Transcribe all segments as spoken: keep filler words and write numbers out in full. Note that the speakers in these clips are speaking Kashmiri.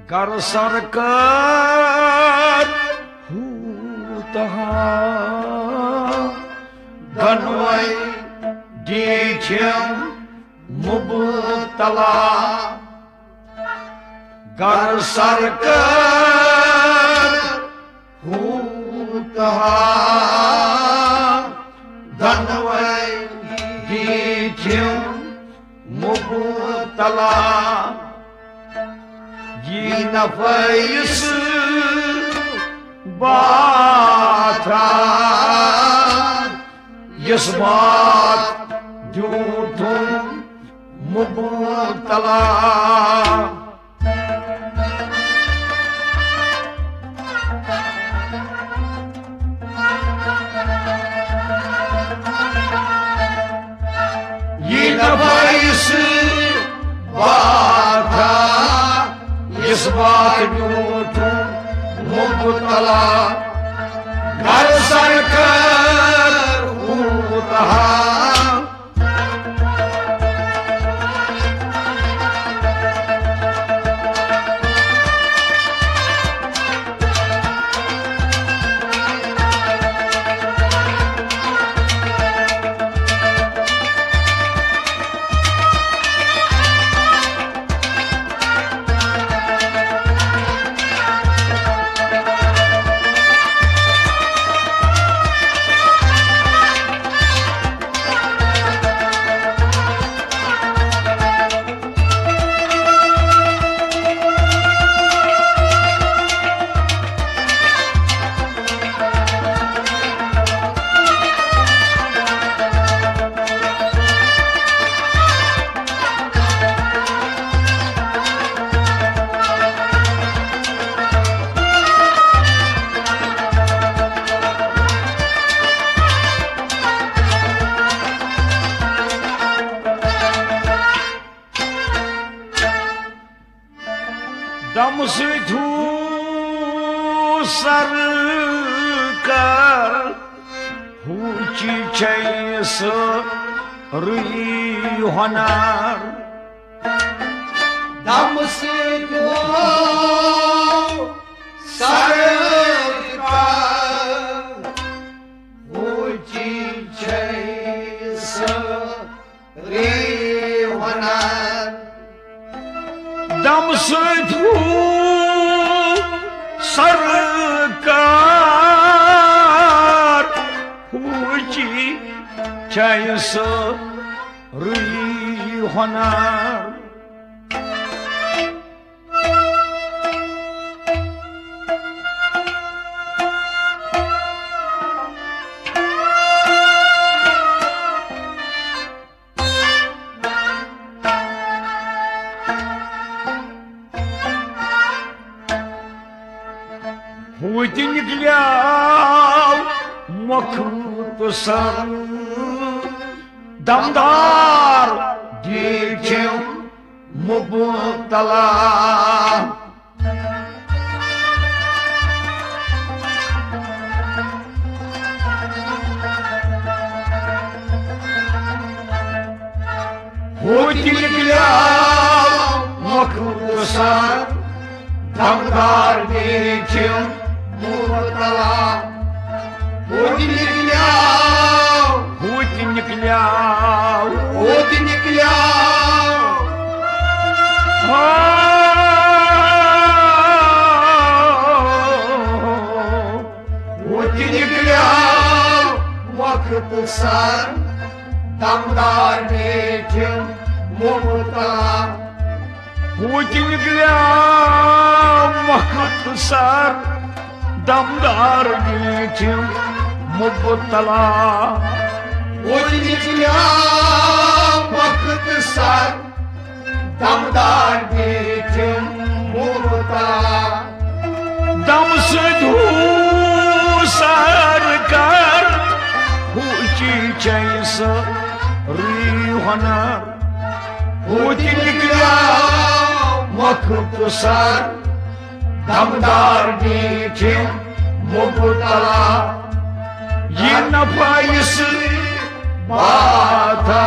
کر سرکار ہوتہا دنوے دیٹھم مبتلا۔ گر سرکار ہوتہا دنوے دیٹھم مبتلا۔ یہ نفیس باتھا، یس بات دیٹھم مبتلا۔ یہ نفیس باتھا، یس بات دیٹھم مبتلا۔ گر سرکار ہوتہا دم سۭتۍ ہو سر کر، ہوچی چھے سٲرٕے ہۄنر۔ دم سۭتۍ ہو سر کر، ہوچی چھے سٲرٕے ری ونان۔ دم سۭتۍ ہو سر کر، ہوچی چھے سٲرٕے ہۄنر۔ ہوتہِ نکلیو مۄکھٕ تہٕ سر، دمدار دیٖٹھِم مبتلا۔ ہوتہِ نکلیو مۄکھٕ تہٕ سر، دمدار دیٖٹھِم مبتلا۔ ہوتہِ نکلیو، ہوتہِ نکلیو، ہوتہِ نکلیو۔ ہا۔ ہوتہِ نکلیو مۄکھٕ تہٕ سر، دمدار دیٖٹھِم مبتلا۔ ہوتہِ نکلیو مۄکھٕ تہٕ سر، دمدار دیٖٹھِم مبتلا۔ ہوتہِ نکلیو مۄکھٕ تہٕ سر، دمدار دیٖٹھِم مبتلا۔ دم سۭتۍ ہو سر کر، ہوچی چھے سٲرٕے ہۄنر۔ ہوتہِ نکلیو مۄکھٕ تہٕ سر، دمدار دیٖٹھِم مبتلا۔ یہ نفیس باتھا،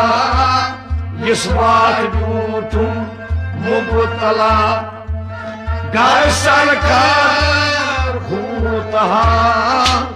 یس بات دیٖٹھِم مبتلا۔ کر سرکار ہوتہا۔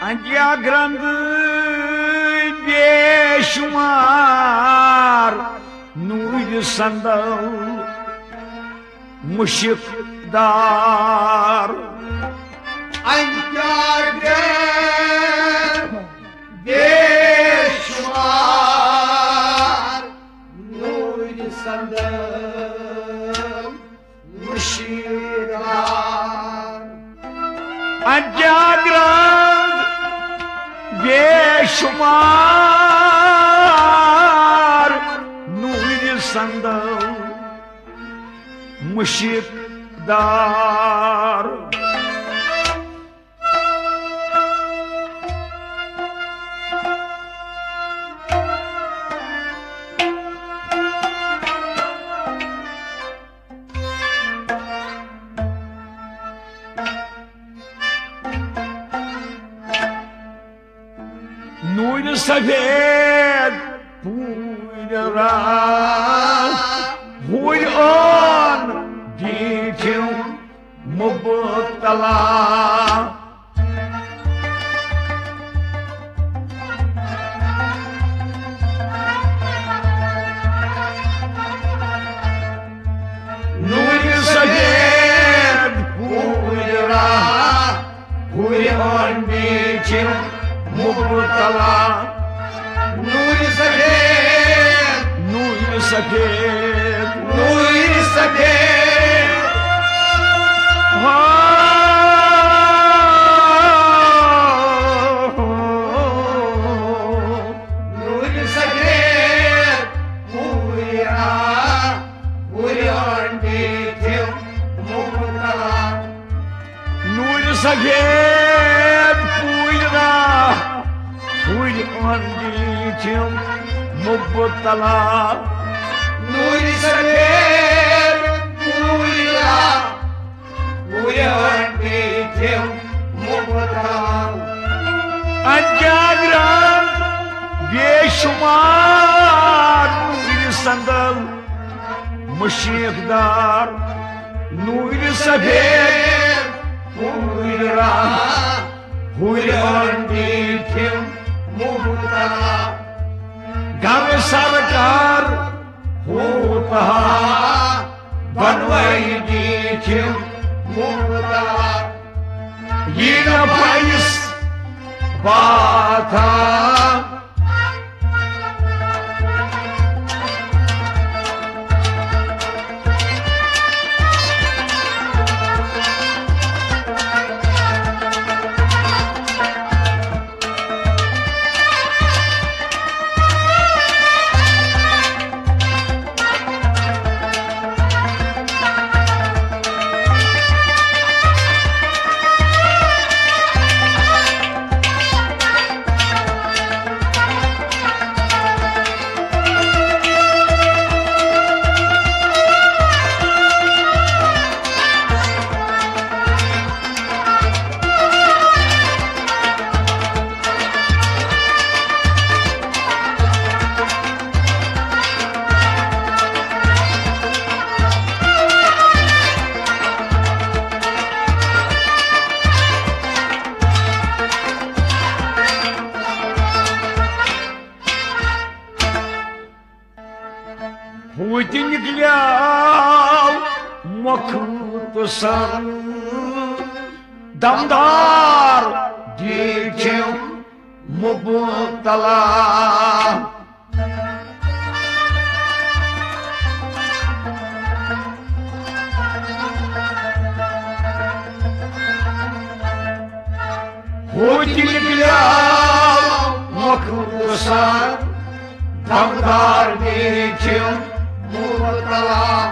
انگیا گرند بے شمار نور سندل مشک دار۔ انگیا گرند بے شمار نور سندل مشیدار۔ اجاگرند بے شمار نور سندل مشک دار۔ نور سفید پوٗرۍ راہ، ہُرۍ ٲن بیٖٹھِم مبتلا۔ نور سفید پوٗرۍ راہ، ہُرۍ ٲن بیٖٹھِم مبتلا۔ نور سفید، نور سفید، نور سفید۔ ہا۔ نور سفید پوٗرۍ راہ، ہُرۍ ٲن بیٖٹھِم مبتلا۔ نور سفید پوٗرۍ راہ، ہُرۍ ٲن بیٖٹھِم مبتلا۔ نور سفید پوٗرۍ راہ، ہُرۍ ٲن بیٖٹھِم مبتلا۔ اجاگرند بے شمار نور سندل مشیخ دار۔ نور سفید پوٗرۍ راہ، ہُرۍ ٲن بیٖٹھِم مبتلا۔ گرٕ سرکار ہوتہا، بنوَے بیٖٹھِم مبتلا۔ یی نہ پَیِس باتھا۔ ہوٚتہِ نِکلیٛاو مۄکھٕ تہٕ سر، دمدار بیٖٹھِم مُبتلا۔ ہوٚتہِ نِکلیٛاو مۄکھٕ تہٕ سر، دمدار بیٖٹھِم مُبتلا۔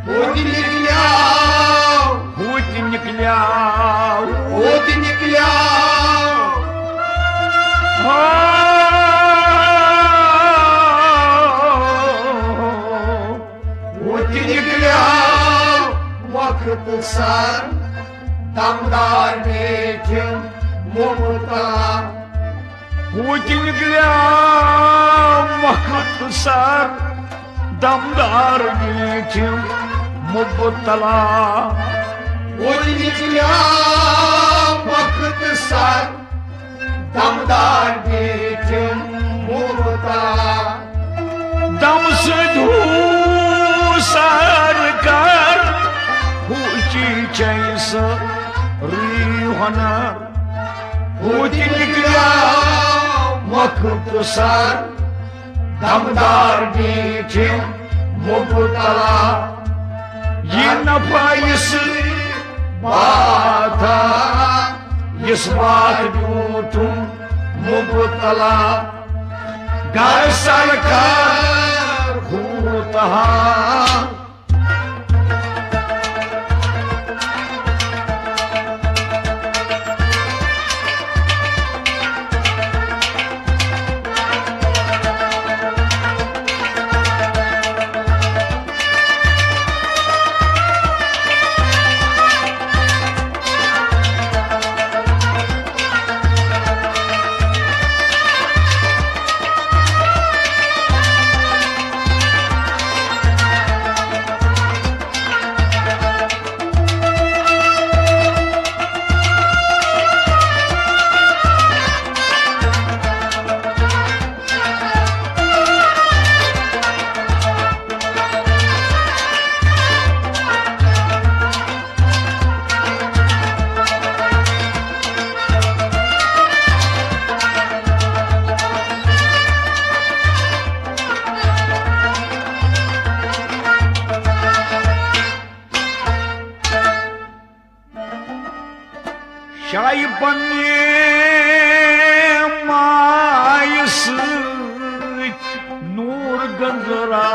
ہوٚتہِ نِکلیٛاو، ہوٚتہِ نِکلیٛاو، ہوٚتہِ نِکلیٛاو۔ ہا، ہوٚتہِ نِکلیٛاو مۄکھٕ تہٕ سر، دمدار بیٖٹھِم مُبتلا۔ ہوٚتہِ نِکلیٛاو مۄکھٕ تہٕ سر، دمدار بیٖٹھِم مُبتلا۔ ہوٚتہِ نِکلیٛاو مۄکھٕ تہٕ سر، دمدار بیٖٹھِم مُبتلا۔ دم سۭتۍ ہُہ سر کر، ہُہ چی چے سٲری ہۄنر۔ ہوٚتہِ نِکلیٛاو مۄکھٕ تہٕ سر، دمدار بیٖٹھِم مُبتلا۔ یہِ نفع یُس باتھا، یُس باتھ بیوٗٹھُم مُبتلا۔ گرٕ سرکار ہوٗتہا۔ شاہہِ پننہِ مایہِ سۭتۍ نوٗر گنزرا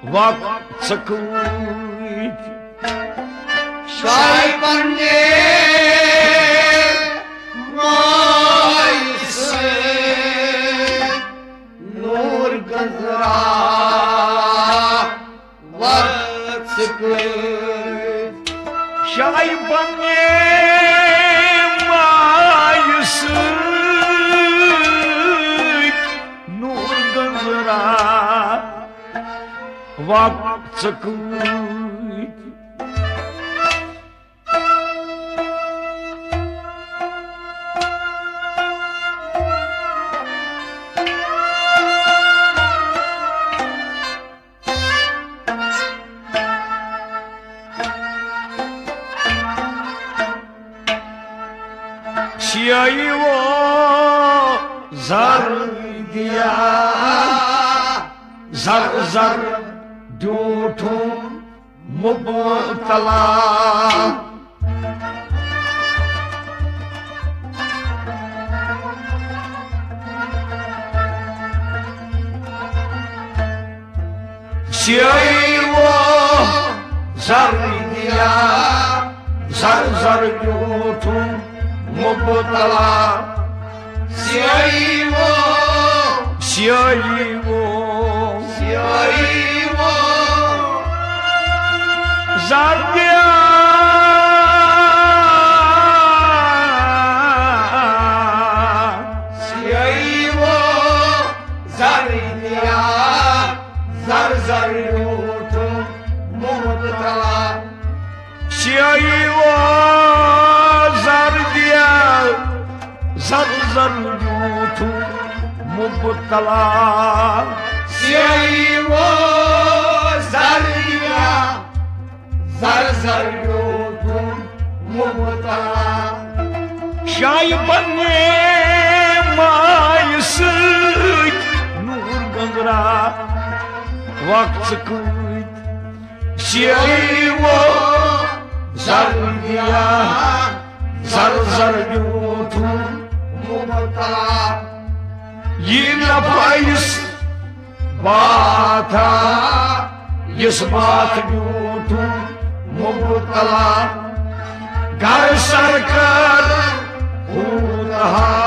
وق ژکۭتۍ۔ شاہہِ پننہِ مایہِ سۭتۍ نوٗر گنزرا وق ژکۭتۍ۔ شاہہِ پننہِ مایہِ سۭتۍ نوٗر گنزرا وق ژکۭتۍ۔ شیعی و زر دیا، زر زر ڈوٹھوں مبتلا۔ شیعی و زر دیا، زر زر ڈوٹھوں مبتلا۔ سیاہی وہ، سیاہی وہ، سیاہی وہ، زردیا۔ سیاہی وہ، زردیا، زر زر لوٹوں مبتلا۔ سیاہی وہ، زردیا، زر زر لوٹوں مبتلا۔ سیاہی و زردیا، زر زر بیوٹھم مبتلا۔ شاہی بننے مایہِ سۭتۍ نوٗر گنگرا وقت کۭتۍ۔ سیاہی و زردیا، زر زر بیوٹھم مبتلا۔ یہِ نفع یُس باتھا، یُس باتھ بیوٹھم مبتلا۔ گر سرکار ہوتہا۔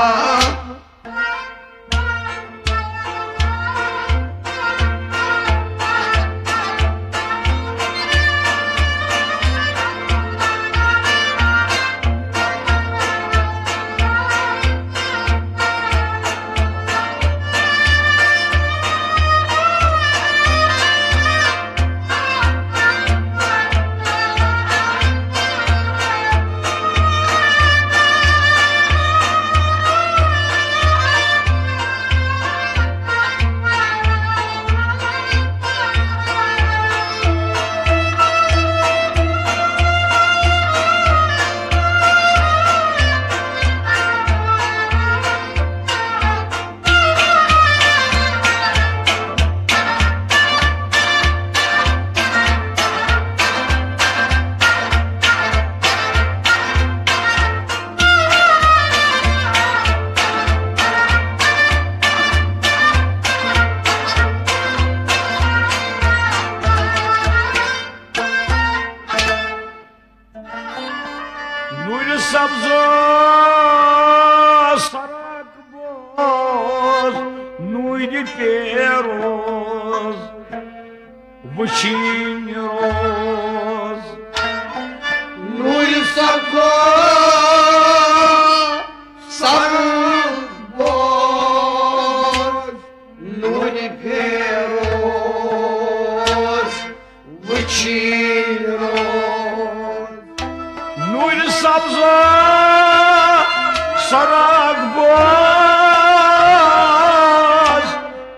نورِ سبز سرک بوز، نورِ پیروز وچھِنۍ روز۔ نورِ سبز سرک بوز، نورِ پیروز وچھِنۍ روز۔ نورِ سبز سرک بوز،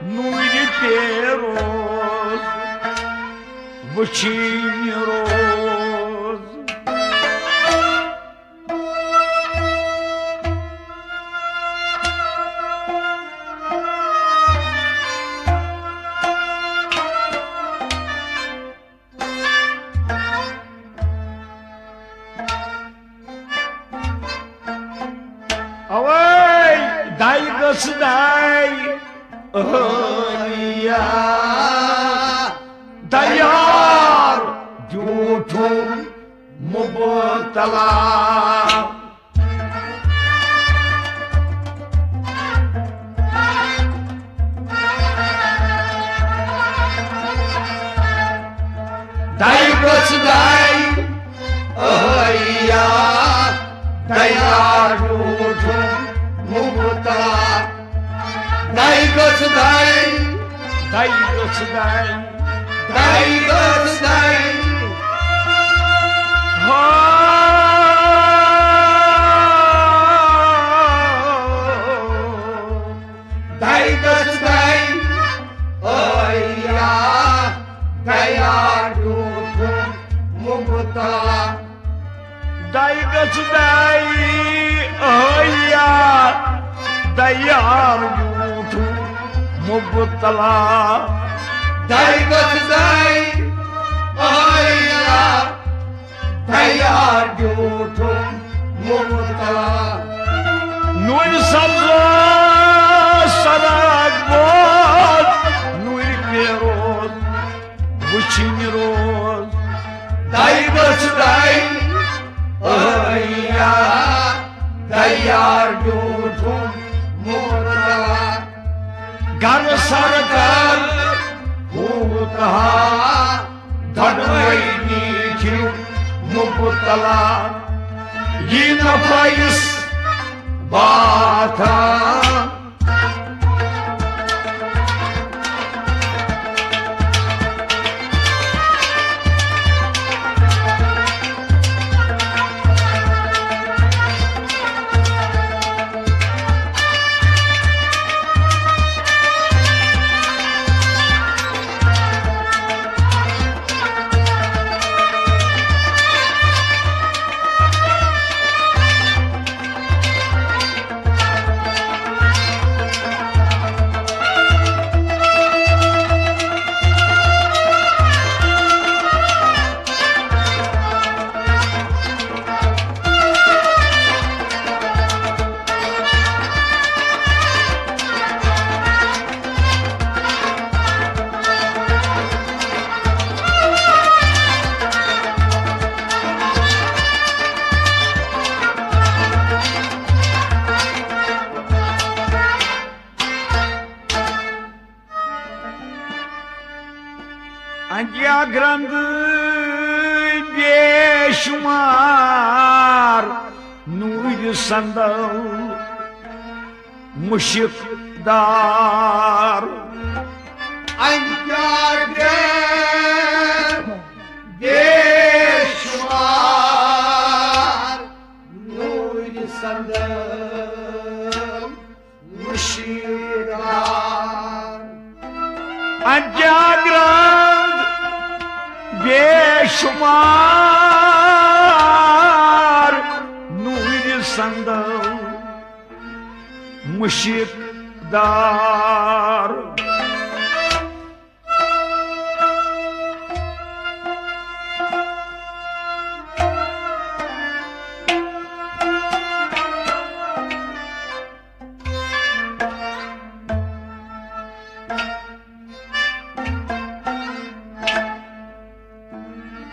نورِ پیروز وچھِنۍ روز۔ اوے دَے گٔژھ دَے، ٲیا، دَیار بیوٗٹھُم مُبتلا۔ دَے گٔژھ دَے، ٲیا، دَیار بیوٗٹھُم مُبتلا۔ دَے گٔژھ دَے، دَے گٔژھ دَے، دَے گٔژھ دَے۔ ہا۔ دَے گٔژھ دَے، ٲیا، دَیار بیوٗٹھُم مُبتلا۔ دَے گٔژھ دَے، ٲیا، دَیار بیوٗٹھُم مُبتلا۔ دَے گٔژھ دَے، ٲیا، دَیار بیوٗٹھُم مُبتلا۔ نورِ سبز سرک بوز، نورِ پیروز وچھِنۍ روز۔ دَے گٔژھ دَے، ٲیا، دَیار بیوٗٹھُم مُبتلا۔ گر سرکار ہوتہا، دۄنوَے نیٖٹھِم مُبتلا۔ یہِ نفع یُس باتھا۔ اَنجا گرٛنٛد بے شُمار نوٗرِ صندل مُشک دار۔ اَنجا گرٛنٛد بے شُمار نوٗرِ صندل مُشک دار۔ اَنجا گرٛنٛد بے شُمار نوٗرِ صندل مُشک دار۔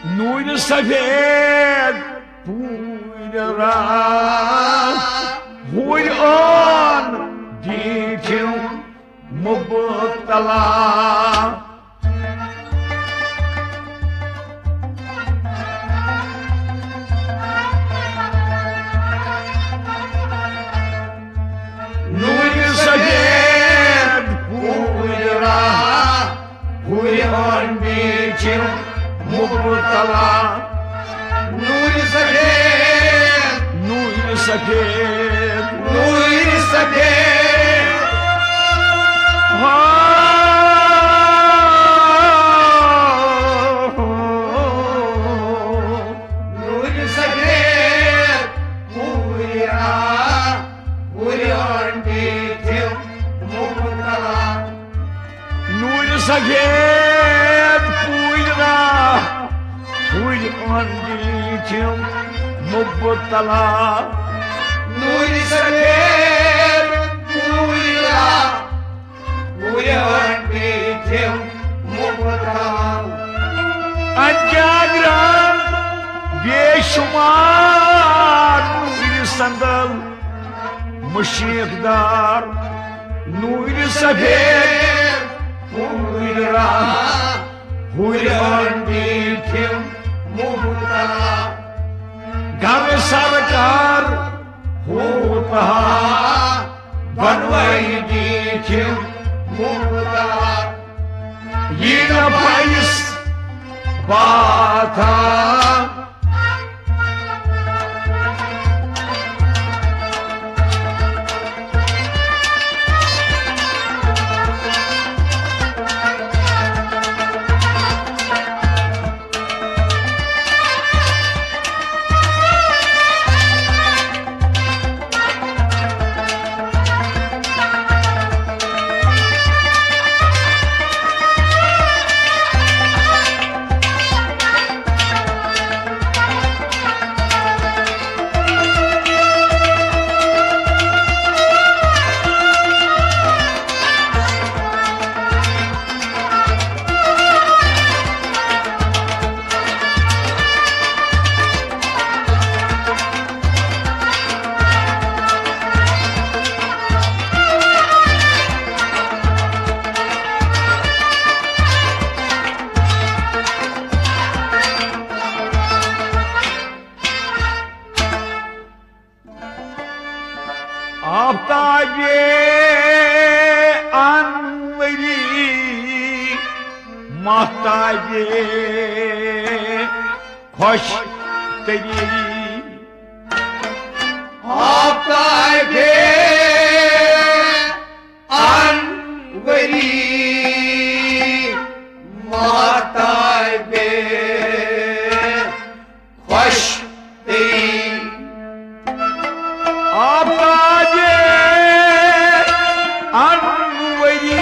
نوٗرِ سفید پوٗرِ راہ، ہُرۍ ٲن بیٖٹھِم مُبتلا۔ نوٗرِ سفید پوٗرِ راہ، ہُرۍ ٲن بیٖٹھِم مُبتلا۔ نوٗرِ سفید، نوٗرِ سفید، نوٗرِ سفید۔ ہا، نوٗرِ سفید پوٗرِ راہ، ہُرۍ ٲن بیٖٹھِم مُبتلا۔ نوٗرِ سفید پوٗرِ راہ، ہُرۍ ٲن بیٖٹھِم مُبتلا۔ نوٗرِ سفید پوٗرِ راہ، ہُرۍ ٲن بیٖٹھِم مُبتلا۔ اَنجا گرٛنٛد بے شُمار نوٗرِ صندل مُشک دار۔ نوٗرِ سفید پوٗرِ راہ، ہُرۍ ٲن بیٖٹھِم مُبتلا۔ گرٕ سرکار ہوتہا بنوَے بیٖٹھِم مُبتلا۔ یی نہ پَیس باتھا۔ آفتابِ انوری، ماہتابِ خوش تری۔ آفتابِ انوری، ماہتابِ خوش تری۔ آفتابِ انوری،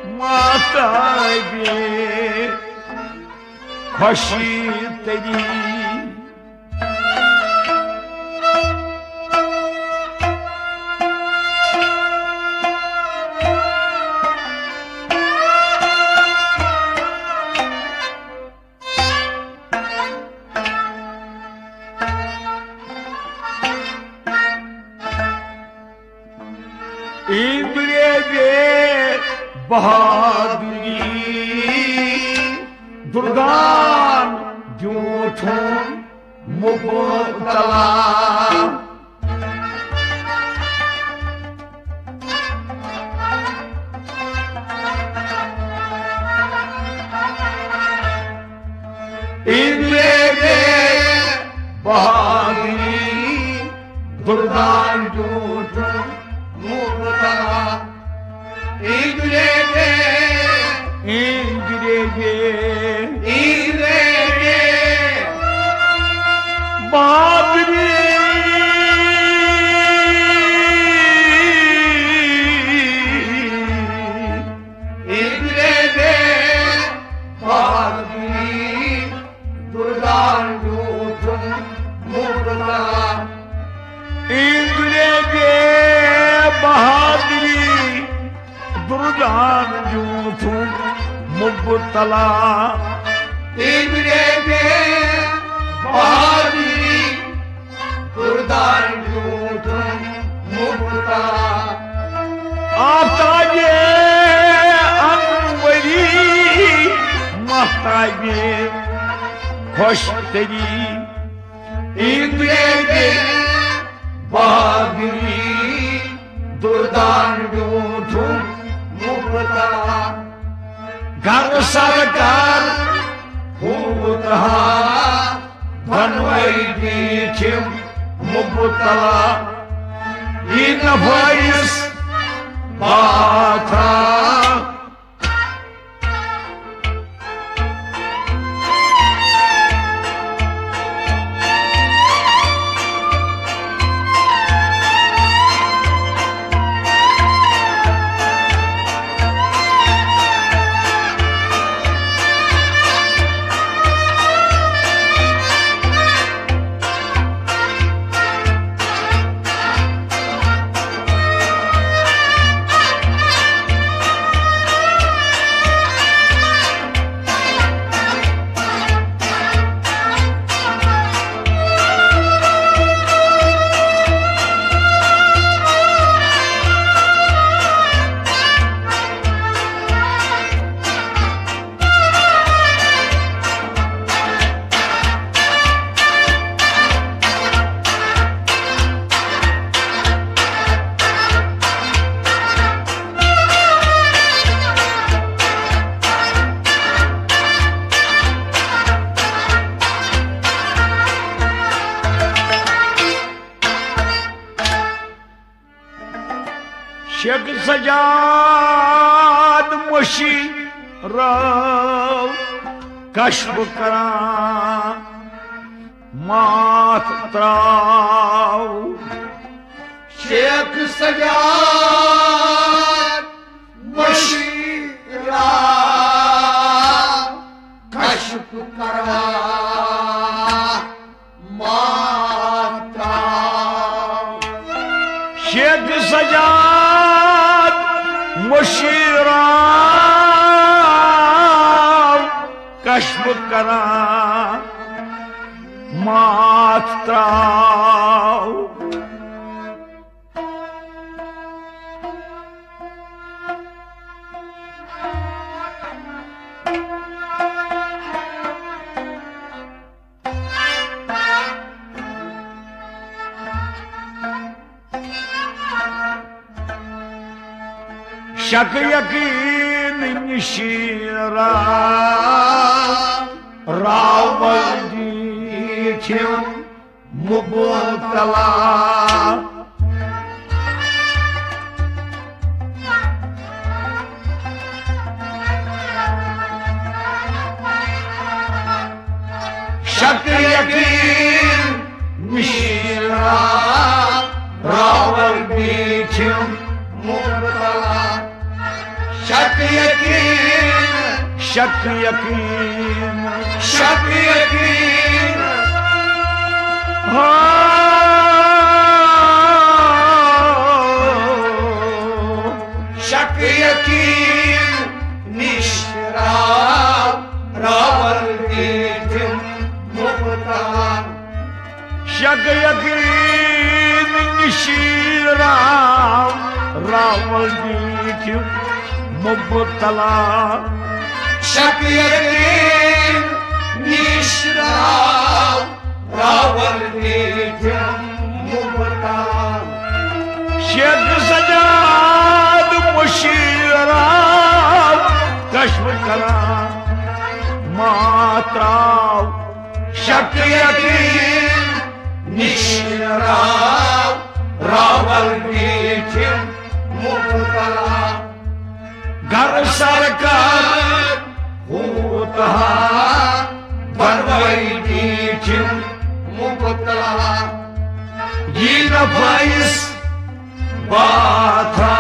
ماہتابِ خوش تری۔ اِنٛدرے بے بہادری دردان بیوٗٹھُم مبتلا۔ اندرے دے بہادری دردان بیوٗٹھُم مبتلا۔ اندرے دے، اندرے دے، اندرے دے بہادری۔ اندرے دے بہادری دردان بیوٗٹھُم مبتلا۔ اندرے دے بہادری دردان بیوٗٹھُم مبتلا۔ اندرے دے بہادری دردان بیوٗٹھُم مبتلا۔ آفتابِ انوری، مہتابِ خوش تری۔ اندرے دے بہادری دردان بیوٗٹھُم مبتلا۔ گرٕ سرکار ہوت ہا دۄنوَے بیٖٹھِم مبتلا۔ یہِ نفٲیِس باتھا۔ شیخ سجاد مشیرو کشف کران ماتھ تراو۔ شیخ سجاد مشیرو کشف کران ماتھ تراو۔ شیخ سجاد مشیرو کشف کران ماتھ تراو۔ شک یقین نِش را-، راوَل دیٖٹھِم مبتلا۔ شک یقین نِش را-، راوَل بیٖٹھِم مبتلا۔ شک یقین، شک یقین، شک یقین۔ ہا۔ شک یقین نِش را-، راوَل بیٖٹھِم مبتلا۔ شک یقین نِش را-، راوَل بیٖٹھِم مبتلا۔ شک یقین نِش راو، راول میٖٹھِم مبتلا۔ شیخ سجاد مشیر آو کشف کران، ماتراو شک یقین نِش راو، راول میٖٹھِم مبتلا۔ گر سرکار ہوتہا بروی میٖٹھِم مبتلا۔ یی نفیس باتھا۔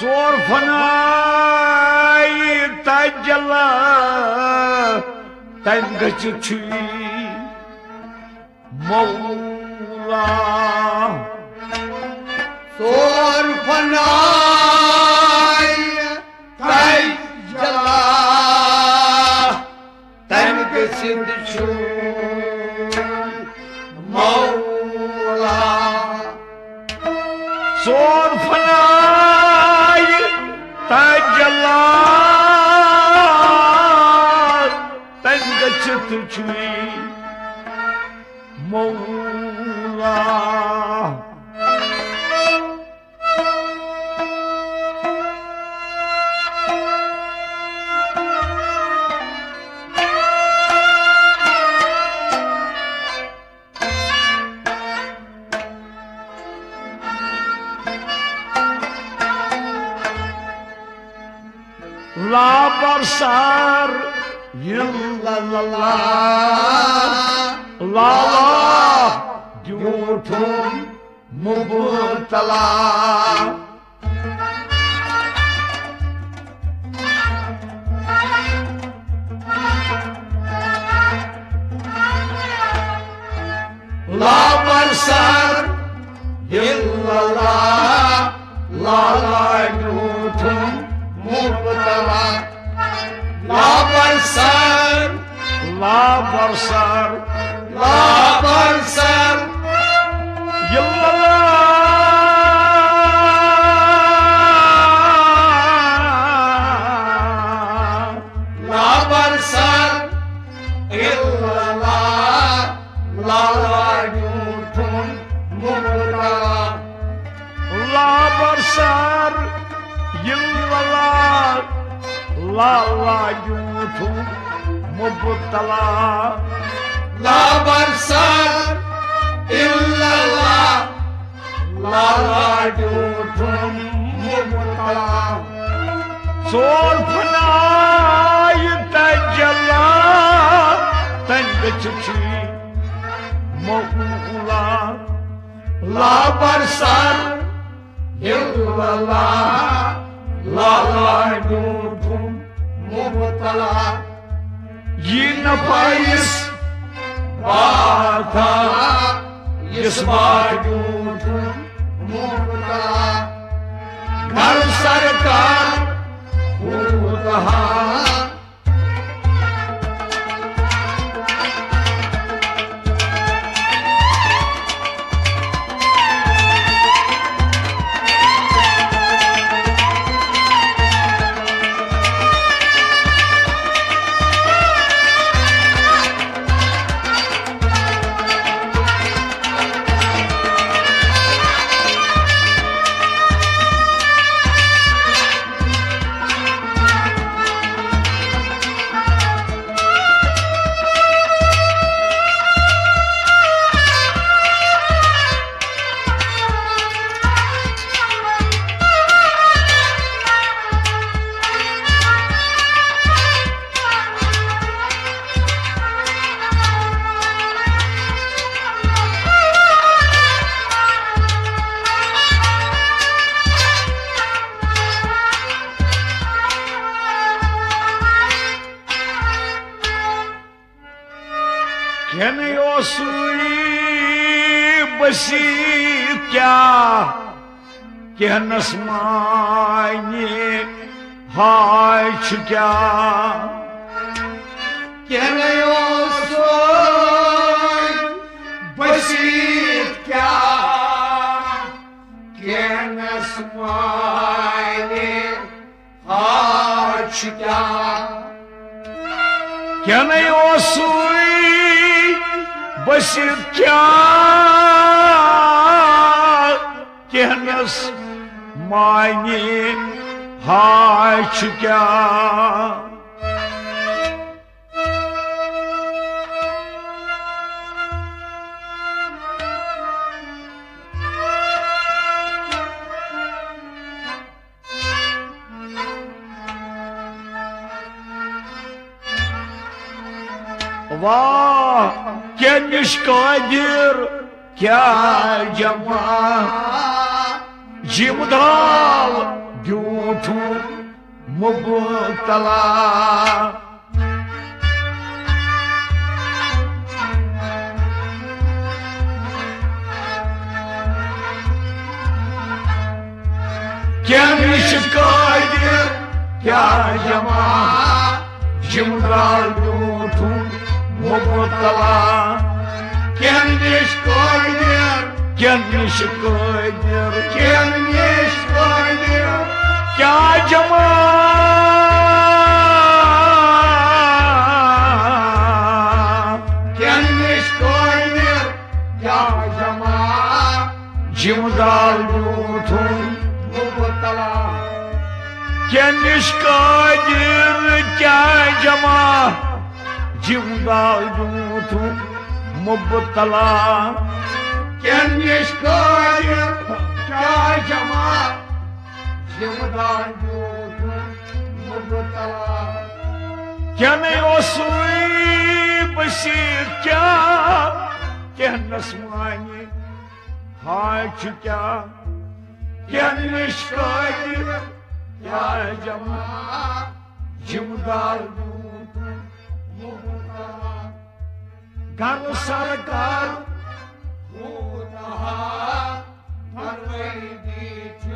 ژور فنائی تجلا، تنگ گژھِ چھُے مولا۔ ژور فنائی تجلا، تنگ گژھِ چھُے مولا۔ ژور فنائی تجلا، تنگ گژھِ چھُے مولا۔ لا برسر الا اللہ، لالا بیوٗٹھُم مبتلا۔ لا برسر الا اللہ، لالا بیوٗٹھُم مبتلا۔ لا برسر، لا برسر، لا برسر الا اللہ، لا برسر الا اللہ، لالا بیوٗٹھُم مبتلا۔ لا برسر الا اللہ، لالا بیوٗٹھُم مبتلا۔ لا برسر الا اللہ، لالا بیوٗٹھُم مبتلا۔ ژور فنائی تجلا، تنگ گژھِ چھُے مولا۔ لا برسر الا اللہ، لالا بیوٗٹھُم مبتلا۔ یی نفیس باتھا، یُس باتھ بیوٗٹھُم مبتلا۔ گر سرکار ہوتہا۔ کینہہ اوسُے بسیط کیاہ، کینس معنی ہاے چھُ کیاہ۔ کینہہ اوسُے بسیط کیاہ، کینس معنی ہاے چھُ کیاہ۔ کینہہ اوسُے بسیط کیاہ، کینس معنی ہاے چھُ کیاہ۔ واہ، کینہہ نِش قٲدِر کیاہ جمع، جِم دال بیوٗٹھُم مبتلا۔ کینہہ نِش قٲدِر کیاہ جمع، جِم دال بیوٗٹھُم مبتلا۔ کینہہ نِش قٲدِر، کینہہ نِش قٲدِر، کینہہ نِش قٲدِر کیاہ جمع، کینہہ نِش قٲدِر کیاہ جمع، جِم دال بیوٗٹھُم مبتلا۔ کینہہ نِش قٲدِر کیاہ جمع، جِم دال بیوٗٹھُم مبتلا۔ کینہہ نِش قٲدِر کیاہ جمع، جِم دال بیوٗٹھُم مبتلا۔ کینہہ اوسُے بسیط کیاہ، کینہہ نس معنی ہاے چھُ کیاہ، کینہہ نِش قٲدِر کیاہ جمع، جِم دال بیوٗٹھُم مبتلا۔ گرٕ سرکار کوٗتاہ پروٲیی چھُ